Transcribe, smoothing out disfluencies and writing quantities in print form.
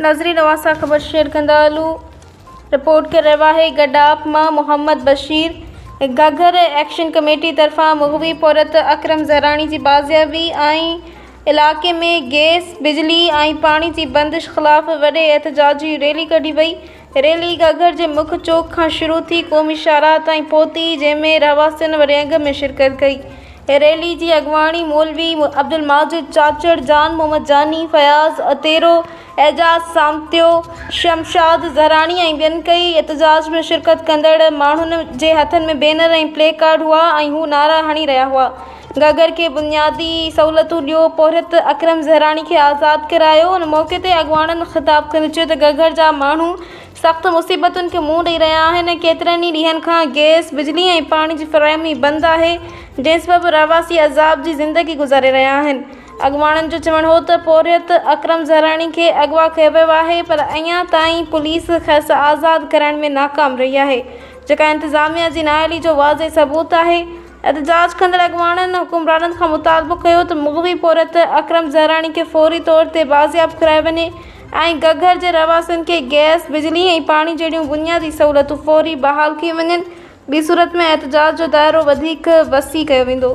ناظرين اوهان سان خبر شيئر ڪندا هلون رپورٽ ڪري رهيو آهي گڏاپ مان محمد بشير گهگهر ايڪشن ڪميٽي طرفان مغوي پورهيت اڪرم زهراڻي جي بازيابي ۽ علائقي ۾ گئس، بجلي ۽ پاڻي جي بندش خلاف وڏي احتجاجي ريلي ڪڍي وئي. ريلي گهگهر جي مک چوڪ کان شروع ٿي قومي شاهراهه تائين پهتي، جنهن ۾ رهواسين وڏي انگ ۾ شرڪت ڪئي. ريلي جي اڳواڻي مولوي عبدالماجد چاچڙ، جان محمد جاني، فياض اتيرو، اعجاز سامتيو، شمشاد زهراڻي ۽ ٻين ڪئي. احتجاج ۾ شرڪت ڪندڙ ماڻهن جي هٿن ۾ بينر ۽ پلي ڪارڊ هئا ۽ هو نعرا هڻي رهيا هئا. گهگهر کي بنيادي سهولتون ڏيو، پورهيت اڪرم زهراڻي کي آزاد ڪرايو. ان موقعي تي اڳواڻن خطاب ڪندي چيو ته گهگهر جا ماڻهو سخت مصيبتن کي منهن ڏئي رهيا آهن، ڪيترن ئي ڏينهن کان گئس، بجلي ۽ پاڻي جي فراهمي بند آهي، جنهن سبب رهواسي عذاب جي زندگي گذاري رهيا آهن. اڳواڻن جو چوڻ هو ته پورهيت اڪرم زهراڻي کي اغوا ڪيو ويو آهي پر اڃا تائين پوليس کيس آزاد ڪرائڻ ۾ ناڪام رهي آهي، جيڪا انتظاميا جي نااهلي جو واضح ثبوت آهي. احتجاج ڪندڙ اڳواڻن حڪمرانن کان مطالبو ڪيو ته مغوي پورهيت اڪرم زهراڻي کي فوري طور تي بازياب ڪرايو وڃي ۽ گهگهر جي رهواسين کي گئس، بجلي ۽ پاڻي جهڙيون بنيادي سهولتون فوري بحال ڪيون وڃن، ٻي صورت ۾ احتجاج جو دائرو وڌيڪ وسيع ڪيو ويندو.